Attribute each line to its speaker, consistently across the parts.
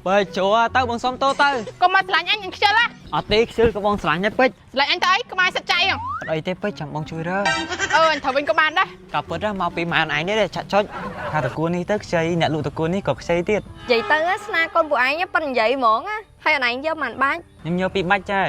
Speaker 1: បើជួទៅបងសុំតោទៅ
Speaker 2: កុំមកស្រឡាញ់អញអញខ្ជិលណា
Speaker 1: អត់ទេខ្ជិលក៏បងស្រឡាញ់ដែរពេជ្រ
Speaker 2: ស្រឡាញ់អញទៅអីក្បាលសិតចៃហ៎
Speaker 1: អត់អីទេពេជ្រចាំបងជួយរើ
Speaker 2: អឺអញត្រូវវិញក៏បានដែរ
Speaker 1: ក៏ពិតណាមកពីម៉ែនឯងនេះទេចាក់ចុចថាតកួននេះទៅខ្ចីអ្នកលក់តកួននេះក៏ខ្ចីទៀត
Speaker 3: និយាយទៅស្នាកូនពួកឯងប៉ិននិយាយហ្មងណាហើយអនឯងយកមិនបាច់
Speaker 1: ខ្ញុំយកពីបាច់ចែ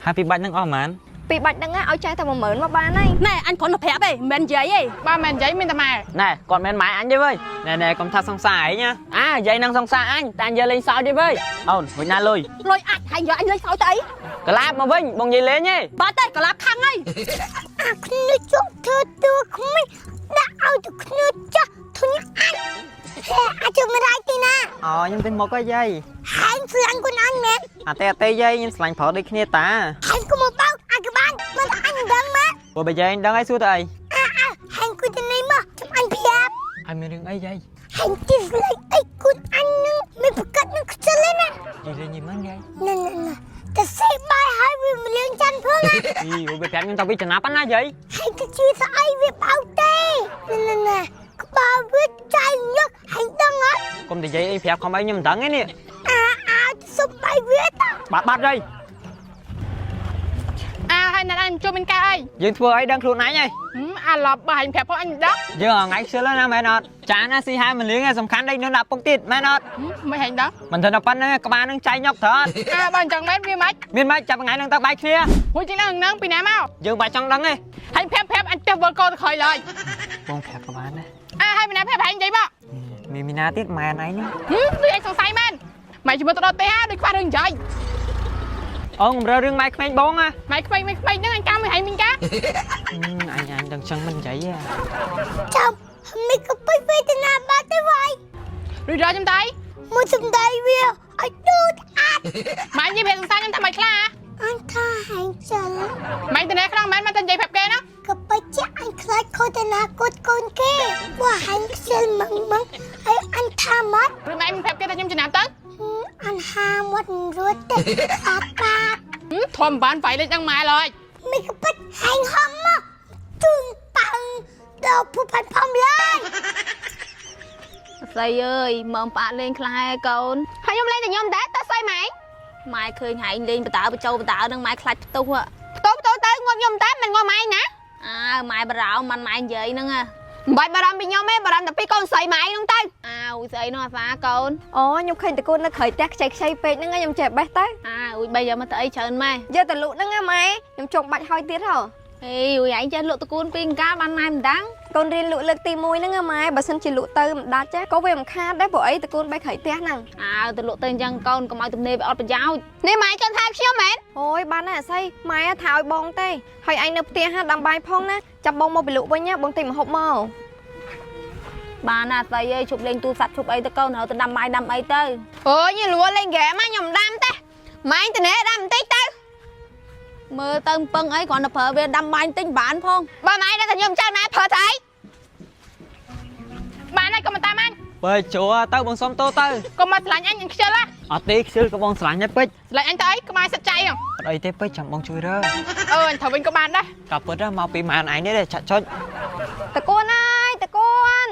Speaker 1: ហើយពីបាច់ហ្នឹងអស់ហ្មង
Speaker 3: ពីបាច់ហ្នឹងឲ្យចាយតែ10000មកបានហើយ
Speaker 4: ណែអញគ្រាន់តែប្រាប់ឯងមិនមែននិយាយទេ
Speaker 2: បើមិននិយាយមានតែម៉ែ
Speaker 5: ណែគាត់មិនម៉ែអញទេវើយ
Speaker 1: ណែណែកុំថាសង្សារឯងណា
Speaker 5: អានិយាយនឹងសង្សារអញតែអញនិយាយលេងសើចទេវើយអូនវិញណាលុយ
Speaker 4: លុយអាចហើយយកអញលេងសើចទៅអី
Speaker 5: កលាបមកវិញបងនិយាយលេងទេ
Speaker 4: បាទទេកលាបខឹងហើយ
Speaker 6: អាគ្នាជុំធ្វើតួក្មេងដាក់ឲ្យទៅគ្នាចាស់ធុញអញហេអាចមិនរាយទីណា
Speaker 1: អូខ្ញុំទៅមកហើយយាយ
Speaker 6: ហែងស្លាញ់គុណអញមែន
Speaker 1: អត់ទេអត់ទេយាយខ្ញុំស្រឡាញ់ប្រុសដូចគ្នាតា
Speaker 6: ហែងគុំមកបោកអាចក៏បានមិនអញដឹងមក
Speaker 1: ព្រោះបើយាយដឹងអីសួរទៅអី
Speaker 6: អាអាហែងគុណទៅនេះមកចាំអញប្រាប់
Speaker 1: ហើយមានរឿងអីយាយ
Speaker 6: ហែងទីស្លាញ់អីគុណអញនឹងមានប្រកាសនឹងខ្ជិលទេណា
Speaker 1: និយាយលេងយីមិនយាយ
Speaker 6: ណែណែណែតែសេបាយហើយវាមលៀងចាន់ផងណា
Speaker 1: អីវាប្រាប់ខ្ញុំទៅពីចំណាប់ណាយាយ
Speaker 6: ហែងទៅជឿស្អីវាបោកទេណែណែណែក្បាលវាចៃញឹកហែងដឹងអត់
Speaker 1: កុំនិយាយអីប្រាប់ខំអីខ្ញុំមិនដឹងទេនេះ
Speaker 6: អាអាទៅសុំបាយវាត
Speaker 1: បាត់បាត់យាយ
Speaker 2: អាហើយណាត់អញជួបមានការអី
Speaker 1: យើងធ្វើអីដឹងខ្លួនឯងហើយ
Speaker 2: អាឡប់បើអញប្រាប់ផងអញមិនដឹង
Speaker 1: យើងអងៃខ្ជិលណាមែនអត់ចាណាស៊ីហើយមិនលៀងឯងសំខាន់ដេកនៅដាក់ពុកទៀតមែនអត់
Speaker 2: មិនហែងដឹង
Speaker 1: មិនធ្វើដល់ប៉ុណ្្នឹងក្បាលនឹងចៃញុកត្រូវអត់
Speaker 2: អាបើអញ្ចឹងមែនវាមិន
Speaker 1: មានម៉េចចាប់ថ្ងៃនឹងទៅបែកគ្នា
Speaker 2: ហួយជាងហ្នឹងពីណាមក
Speaker 1: យើងបាច់ចង់ដឹងទេ
Speaker 2: ហើយប្រាប់ប្រាប់អញផ្ទះវិលកោទៅក្រោយឡើយ
Speaker 1: បងប្រាប់ក៏បានដែរ
Speaker 2: អាហើយពីណាប្រាប់ហែងនិយាយមក
Speaker 1: មានមីណាទៀតម៉ែនឯងនេះ
Speaker 2: ដូចអញសង្ស័យមែនម៉ែជាមួយទៅដល់ផ្ទះដូចខ្វះរឿងនិយាយ
Speaker 1: អូងកម្រើរឿងម៉ែក្មេងបងណា
Speaker 2: ម៉ែក្មេងម៉ែក្មេងហ្នឹងអញកម្មហែងមានការ
Speaker 1: អញអញដឹងចឹងមិននិយាយទេ
Speaker 6: ចាំមិនក៏ពេញវេទនាបាត់ទេវាយ
Speaker 2: រួចរាល់ខ្ញុំតៃ
Speaker 6: មួយសំដីវាឲ្យទូតអាត់
Speaker 2: ម៉ែនិយាយប្រាប់សង្សារខ្ញុំថាមិនខ្លះ
Speaker 6: អញថាហែងចិល
Speaker 2: ម៉ែទៅណែខ្លាំងមែនម៉ែទៅនិយាយប្រាប់គេណា
Speaker 6: ក៏ពិតជាអញខ្លាចខូចអនាគតកូនគេបើហែងខ្ជិលមឹងមឹងហើយអញថាមក
Speaker 2: ឬម៉ែមិនប្រាប់គេថាខ្ញុំចំណាប់ទៅ
Speaker 6: អញហាមាត់មិនរួចទេអាបាប
Speaker 2: ធំបានវាយលេចដឹងម៉ែឡើយ
Speaker 6: មិនក៏ពិតហែងហំមកជូនប៉ាំងដល់ភពផាន់ផំឡើយ
Speaker 7: ស្អីអើយមើមផ្អាកលេងខ្លះឯកូន
Speaker 3: ហើយខ្ញុំលេងតែខ្ញុំដែរតើស្អីម៉ែ
Speaker 7: ម៉ែឃើញហែងលេងបតើបញ្ចូលបតើនឹងម៉ែខ្លាចផ្ទុះហ៎
Speaker 3: ផ្ទោផ្ទោទៅងាប់ខ្ញុំតែមិនងាប់ម៉ែណា
Speaker 7: អើម៉ែបារម្ភមិនម៉ែនិយាយហ្នឹង
Speaker 3: មិនបាច់បារម្ភពីខ្ញុំទេបារម្ភតែពីកូនស្រីម៉ែហ្នឹងទៅ
Speaker 7: អើស្អីនោះអាសាកូន
Speaker 3: អូខ្ញុំឃើញតកូននៅក្រោយផ្ទះខ្ចីខ្ចីពេកហ្នឹងខ្ញុំចេះបេះទៅ
Speaker 7: អើអ៊ុយបីយកមកទៅអីច្រើនម៉ែ
Speaker 3: យកទៅលក់ហ្នឹងណាម៉ែខ្ញុំចង់បាច់ហើយទៀតហ៎
Speaker 7: អេអ៊ុយឯងចេះលក់តកូនពីអង្ការបានម៉ែមិនដឹង
Speaker 3: កូនរៀនលក់លើកទី1ហ្នឹងណាម៉ែបើសិនជាលក់ទៅមិនដាច់ចាក៏វាមិនខាតដែរព្រោះអីតកូនបេះក្រោយផ្ទះហ្នឹង
Speaker 7: អើទៅលក់ទៅអញ្ចឹងកូនកុំឲ្យទំនេរវាអត់ប្រយោជន៍
Speaker 3: នេះម៉ែចង់ថាខ្ញុំមែនអូយបានណាអាស័យម៉ែថាឲ្យបងទេហើយឯងនៅផ្ទះហាដាំបាយផងណាចាំបងមកពីលក់វិញណាបងទិញម្ហូបមក
Speaker 7: បានណាស្អីអើយឈប់លេងទូរស័ព្ទឈប់អីទៅកូនរហូតទៅដាំបាយដាំអីទៅ
Speaker 3: អូយញលួលេងហ្គេមខ្ញុំដាំទេម៉ែតនេះដាំបន្តិចទៅ
Speaker 7: មើលទៅពឹងអីគ្រាន់តែប្រើវាដាំបាយទិញបានផង
Speaker 3: បើម៉ែដឹងតែខ្ញុំចង់ណាប្រើទៅអី
Speaker 2: បានហើយកុំតាមអញ
Speaker 1: បើជួទៅបងសុំតោទៅ
Speaker 2: កុំមកស្រឡាញ់អញអញខ្ជិលណា
Speaker 1: អត់ទេខ្ជិលក៏បងស្រឡាញ់ដែរពេជ្រ
Speaker 2: ស្រឡាញ់អញទៅអីក្បាលសិតចៃហ៎
Speaker 1: អត់អីទេពេជ្រចាំបងជួយរើ
Speaker 2: អឺអញត្រូវវិញក៏បានដែរ
Speaker 1: ក៏ពិតណាមកពីម៉ែនឯងនេះទេចាក់ចុច
Speaker 3: តកូនអើយតកូន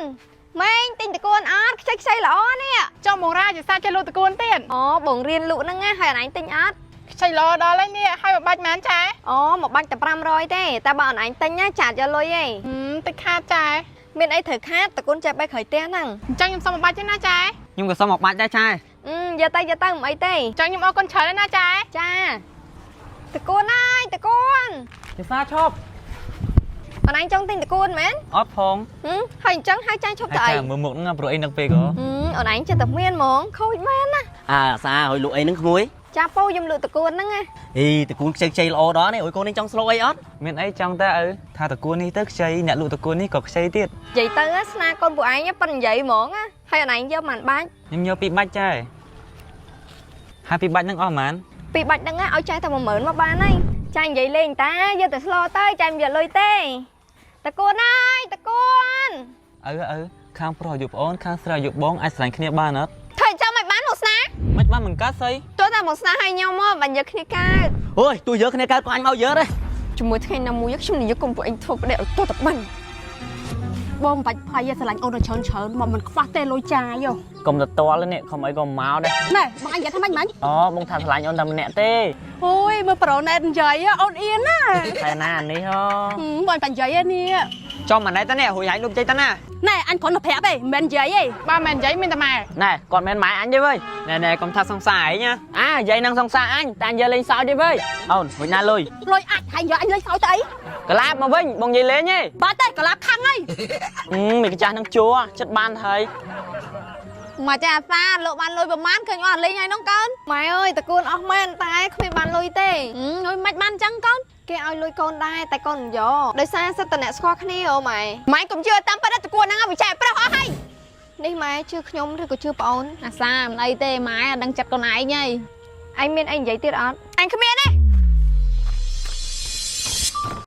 Speaker 3: ម៉េងទិញតកូនអត់ខ្ចីខ្ចីល្អនេះ
Speaker 2: ចង់បងរាជាសាចេះលក់តកូនទៀត
Speaker 3: អូបងរៀនលក់ហ្នឹងណាហើយអនឯងទិញអត់
Speaker 2: ខ្ចីល្អដល់ហើយនេះហើយមកបាច់ម៉ានចា
Speaker 3: អូមកបាច់តែ500ទេតែបើអនឯងទិញណាចាតយកលុយឯង
Speaker 2: តិចខាតចា
Speaker 3: មានអីត្រូវខាតតកូនចេះបេះក្រោយផ្ទះហ្នឹង
Speaker 2: អញ្ចឹងខ្ញុំសុំមកបាច់ទេណាចា
Speaker 1: ខ្ញុំក៏សុំមកបាច់ដែរចា
Speaker 3: អឺយកទៅយកទៅមិនអីទេ
Speaker 2: អញ្ចឹងខ្ញុំអរគុណច្រើនណាចា
Speaker 3: ចាតកូនអើយតកូន
Speaker 1: ភាសាឈប់
Speaker 3: អនឯងចង់ទិញតកូនមែន
Speaker 1: អត់ផង
Speaker 3: ហឹមហើយអញ្ចឹងហើយចាញ់ឈប់ទៅអី
Speaker 1: ហើយចាមើលមុខហ្នឹងព្រោះអីនឹកពេកហ៎
Speaker 3: ហឹមអូនឯងចិត្តតែមានហ្មងខូចមែនណា
Speaker 8: អាសាឲ្យលក់អីហ្នឹងក្មួយ
Speaker 3: ចាពូខ្ញុំលក់តកូនហ្នឹងណា
Speaker 8: អីតកូនខ្ចីខ្ចីល្អដល់នេះអុយកូននេះចង់ស្លូអីអត់
Speaker 1: មានអីចង់តែឪថាតកួននេះទៅខ្ចីអ្នកលក់តកួននេះក៏ខ្ចីទៀត
Speaker 3: និយាយទៅស្នាកូនពួកឯងប៉ិននិយាយហ្មងណាហើយអូនឯងយកមិនបាច់
Speaker 1: ខ្ញុំយកពីបាច់ចែហើយពីបាច់ហ្នឹងអស់ហ្មង
Speaker 3: ពីបាច់ហ្នឹងឲ្យចាយតែ10000មកបានហើយចានិយាយលេងតាយកទៅស្លោទៅចាមិនយកលុយទេតកូនអើយតកូន
Speaker 1: ឪឪខាងប្រុសអាយុប្អូនខាងស្រីអាយុបងអាចស្រឡាញ់គ្នាបានអត់
Speaker 3: ធ្វើចាំមិនបានមកស្នា
Speaker 1: មិនបានមិនកើតស្អី
Speaker 3: ទោះតែមកស្នាឲ្យខ្ញុំមកបាញ់យកគ្នាកើត
Speaker 8: អូយទូយើគ្នាកើតក៏អញមកយើដែរ
Speaker 3: ជាមួយថ្ងៃណាមួយខ្ញុំនឹងយកកុំពួកឯងធ្វើប្តេឲ្យទោះតែបាន
Speaker 4: បងមិនបាច់ភ័យទេស្រឡាញ់អូនដល់ច្រើនច្រើនមកមិនខ្វះទេលុយចាយហ៎
Speaker 5: កុំទៅតល់នេះខំអីក៏មកដែរ
Speaker 4: ណែបងអញនិយាយថាម៉េចម៉េច
Speaker 5: អូបងថាស្រឡាញ់អូនតែម្នាក់ទេ
Speaker 4: អូយមើលប្រូណែតនិយាយហ៎អូនអៀនណា
Speaker 5: តែណាអានេះហ៎
Speaker 4: ហឹមបងបាញ់និយាយឯនេះ
Speaker 1: ចំម៉ណែតានេះរួយឯងលុបចេញតាណា
Speaker 4: ណែអញគ្រាន់តែប្រាប់ទេមិនមែននិយាយទេ
Speaker 2: បើមិននិយាយមានតែម៉ែ
Speaker 5: ណែគាត់មិនម៉ែអញទេវើយ
Speaker 1: ណែណែកុំថាសង្សារឯងណា
Speaker 5: អានិយាយនឹងសង្សារអញតែនិយាយលេងសើចទេវើយអូនវិញណាលុយ
Speaker 4: លុយអាចហើយយកអញលេងសើចទៅអី
Speaker 5: កលាបមកវិញបងនិយាយលេងទេ
Speaker 4: បាទទេកលាបខឹងហើយ
Speaker 5: មីកាចាស់នឹងជួចិត្តបានហើយ
Speaker 7: មកចាអាសាលោកបានលុយប្រហែលឃើញអស់លេងហើយនោះកូន
Speaker 3: ម៉ែអើយតកួនអស់មែនតែគ្មានបានលុយទេ
Speaker 7: អុយមិនបានចឹងកូន
Speaker 3: គេឲ្យលុយកូនដែរតែកូនមិនយកដោយសារសិតតអ្នកស្គាល់គ្នាអូម៉ែ
Speaker 7: ម៉ែកុំជឿតាមប៉ិតតកួនហ្នឹងវាចែកប្រុសអស់ហើយ
Speaker 3: នេះម៉ែជឿខ្ញុំឬក៏ជឿប្អូន
Speaker 7: អាសាមិនអីទេម៉ែអត់ដឹងចិត្តកូនឯងហី
Speaker 3: ឯងមានអីនិយាយទៀតអត់
Speaker 7: អញគ្មានទេ